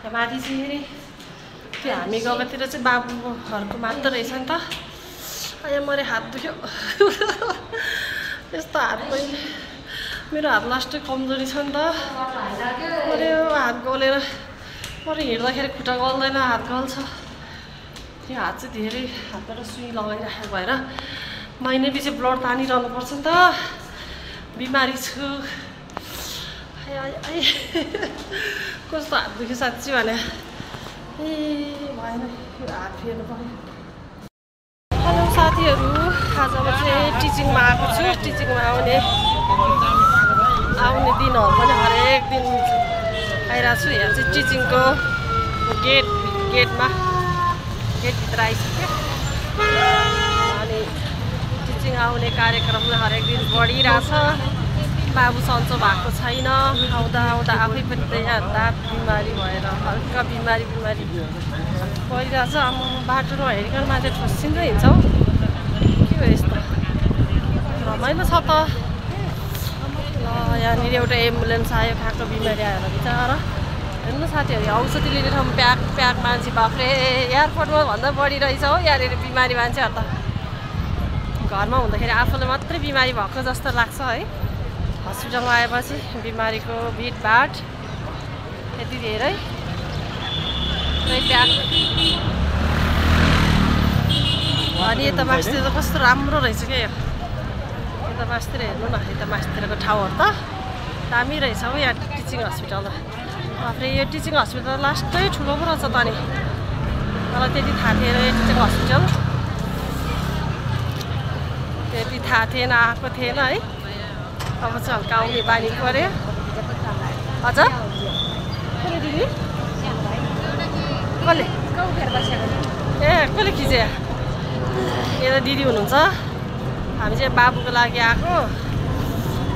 यहाँ माथि चाहिँ हेरी त्यो हामी गएकोतिर चाहिँ बाबुको घरको मात्र रहेछ नि त। यहाँ मरे हात दुख्यो यस्तो हात मैले मेरो हात लास्टै कमजोरी छ नि त। मऱ्यो हात गलेर मरे हिँड्दाखेरि खुट्टा गल्दैन हात गल्छ। त्यो हात चाहिँ धेरै हातबाट सुई लगाइराखेको भएर महिना पछि ब्लड तानिरहनु पर्छ नि त। बिमारी छु कस्तो हात दुख्यो साँच्ची भने भएन यो हात फेर्नु पर्यो। हेलो साथीहरू, आज म चाहिँ टिचिङमा आएको छु। टिचिङमा आउने दिनहरू पनि हरेक दिन आइरहेको छु। यहाँ चाहिँ टिचिङको गेटभित्र आइसक्यो अनि टिचिङ आउने कार्यक्रमले हरेक दिन बढिरहेछ। बाबु सन्चो भएको छैन। आउँदा आउँदा आफै पनि यहाँ दाँत बिमारी भएर हल्का बिमारी परिरहेछ। बाटोमा हेरिकन मान्छे ठोसिँदै हिँड्छ हौ। के हो यस्तो रमाइलो छ त। ल यहाँनिर एउटा एम्बुलेन्स आयो, खाएको बिमारी आएर बिचरा। हेर्नु साथीहरू, औषधि लिने ठाउँमा प्याक मान्छे बाफ्रे एयरपोर्टमा भन्दा बढी रहेछ हो यहाँनिर बिमारी मान्छेहरू त। घरमा हुँदाखेरि आफूलाई मात्रै बिमारी भएको जस्तो लाग्छ है। हस्पिटलमा आएपछि बिमारीको भिडभाड यति धेरै प्याक। अनि यता मास्तिर त कस्तो राम्रो रहेछ क्या। यता मास्तिर हेर्नु न, यता मास्तिरको ठाउँहरू त दामी रहेछ हो यहाँ टिचिङ हस्पिटल त। आफूले यो टिचिङ हस्पिटल लास्टै ठुलो पो रहेछ त। नि मलाई त्यति थाहा थिएन यो टिचिङ हस्पिटल, त्यति थाहा थिएन, आएको थिएन है। अब चाहिँ हल्का आउने बानी पऱ्यो। हजुर कसले दिदी कसले कसले खिच्यो? यता दिदी हुनुहुन्छ। हामी चाहिँ बाबुको लागि आएको,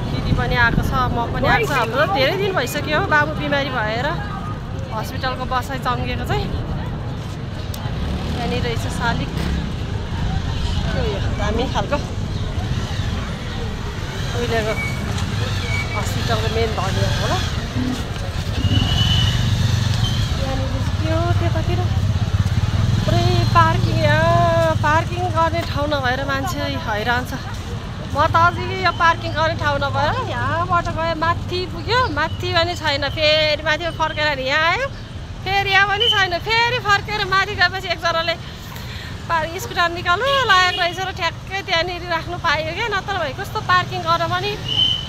दिदी पनि आएको छ, म पनि आएको छ। हाम्रो धेरै दिन भइसक्यो हो बाबु बिमारी भएर। हस्पिटलको बसाइ चम्किएको चाहिँ यहाँनिर रहेछ शालिक। दामी खालको उहिलेको हस्पिटलको मेन भनिएको होला। यहाँनिर के हो त्यतातिर पुरै पार्किङ गर्ने ठाउँ नभएर मान्छे हैरान छ। म त अझै यो पार्किङ गर्ने ठाउँ नभएर यहाँबाट गयो माथि पुग्यो, माथि पनि छैन। फेरि माथि फर्केर यहाँ आयो, फेरि यहाँ पनि छैन। फेरि फर्केर माथि गएपछि एकजनाले स्कुटर निकाल्नु लागेको रहेछ र ठ्याक्कै त्यहाँनिर राख्नु पायो क्या। नत्र भए कस्तो पार्किङ गर्न पनि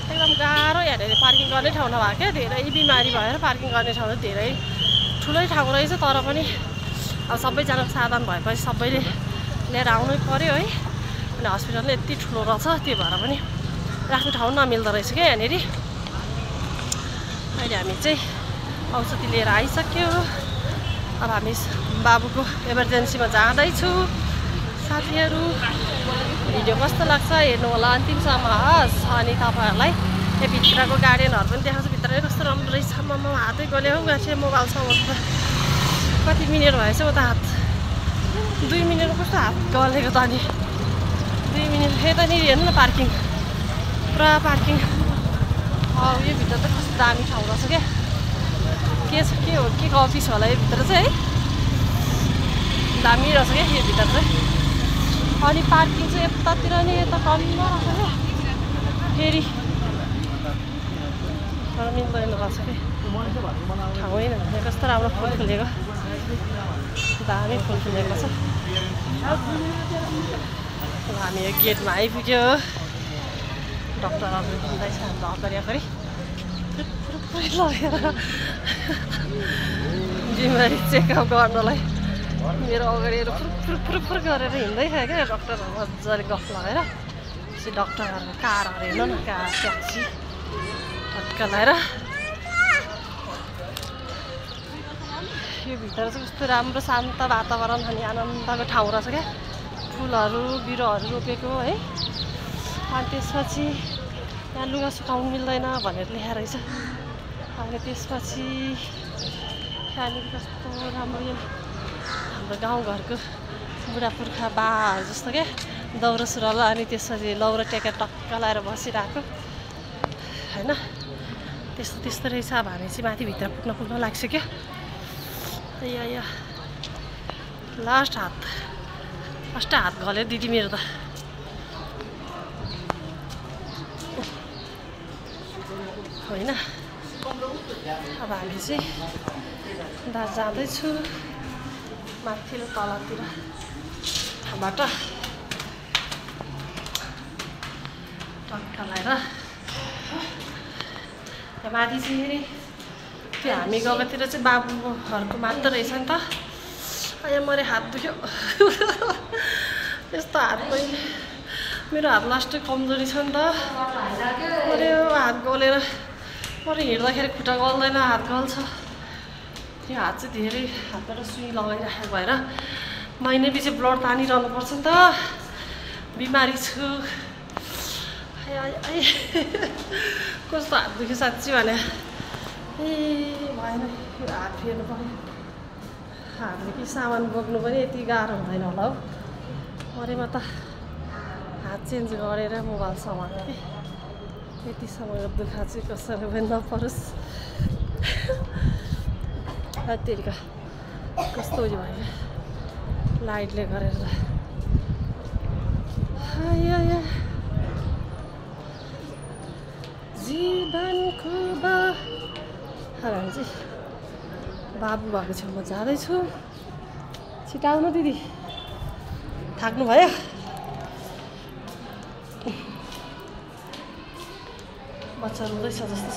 एकदम गाह्रो। यहाँनिर पार्किङ गर्ने ठाउँ नभएको क्या। धेरै बिमारी भएर पार्किङ गर्ने ठाउँ धेरै ठुलै ठाउँ रहेछ। तर पनि अब सबैजनाको साधन भएपछि सबैले लिएर आउनै पऱ्यो है। अनि हस्पिटल यति ठुलो रहेछ, त्यो भएर पनि राख्ने ठाउँ नमिल्दो रहेछ क्या यहाँनिर। अहिले हामी चाहिँ औषधि लिएर आइसक्यो। अब हामी बाबुको इमर्जेन्सीमा जाँदैछु। साथीहरू, भिडियो कस्तो लाग्छ हेर्नु होला अन्तिमसम्म हस्। अनि तपाईँहरूलाई यो भित्रको गार्डनहरू पनि देखाउँछु। भित्र कस्तो राम्रो रहेछ। म हातै गल्यो हौ गाँसे मोबाइलसँग। कति मिनट भएछ उता हात 2 मिनटमा कस्तो हात गलेको त। अनि 2 मिनट यतानिर हेर्नु न पार्किङ, पुरा पार्किङ। यो भित्र त कस्तो दामी ठाउँ रहेछ क्या। के हो के को अफिस होला यो भित्र चाहिँ है। दामी रहेछ क्या यो भित्र चाहिँ। अनि पार्किङ चाहिँ यतातिर नि यता कम्म रहेछ क्या। फेरि मिल्दैन रहेछ क्या ठाउँ होइन। कस्तो राम्रो फुल फुलेको, दामी फुल फुलेको छ। हामी यो गेटमा आइपुग्यो। डक्टरहरू हिँड्दैछ हाम्रो अगाडि लगेर बिमारी चेकअप गर्नलाई। मेरो अगाडि फुर गरेर हिँड्दैछ क्या डक्टरहरू मजाले गफ लगाएर। त्यसै डक्टरहरूको कारहरू हेर्नु न, कार ट्याक्सी टक्क लगाएर। यो भित्र चाहिँ कस्तो राम्रो शान्त वातावरण अनि आनन्दको ठाउँ रहेछ क्या। फुलहरू बिरुवाहरू रोपेको है। अनि त्यसपछि यहाँ लुगा सुकाउनु मिल्दैन भनेर लेखेर रहेछ। अनि त्यसपछि यहाँनिर कस्तो राम्रो यो हाम्रो गाउँघरको बुढापुर्खा बाहरू जस्तो क्या। दौरा सुरुवाल अनि त्यसपछि लौरा टेकेर टक्क लगाएर बसिरहेको होइन। त्यस्तो रहेछ। अब हामी चाहिँ माथि भित्र पुग्न लाग्छ क्या। या लास्ट हात घल्यो दिदी मेरो त होइन। अब हामी चाहिँ जाँदैछु माथिल्लो तलतिरबाट टक्का लगाएर। त्यहाँ माथि चाहिँ फेरि त्यो हामी गएकोतिर चाहिँ बाबुहरूको मात्र रहेछ नि त। अहिले मैले हात दुख्यो यस्तो हात पनि मेरो हात लास्टै कमजोरी छ नि त। मैले यो हात गलेर मैले हिँड्दाखेरि खुट्टा गल्दैन हात गल्छ। यो हात चाहिँ धेरै हातबाट सुई लगाइराखेको भएर महिना पछि ब्लड तानिरहनु पर्छ नि त। बिमारी छु कस्तो हात दुख्यो साँच्ची भने। भएन यो हात फेर्नु पऱ्यो। हातले कि सामान बोक्नु पनि यति गाह्रो हुँदैन होला हौ। मरेमा त हात चेन्ज गरेर मोबाइल समाल्यो कि यति समयको दुःख चाहिँ कसैले पनि नपरोस्। त्यतिका कस्तो उयो भयो लाइटले गरेर। जीवनको हामी चाहिँ बाबु भएको छेउमा जाँदैछु। छिटो आउनु दिदी थाक्नु भयो। बच्चा रुँदैछ जस्तो छ।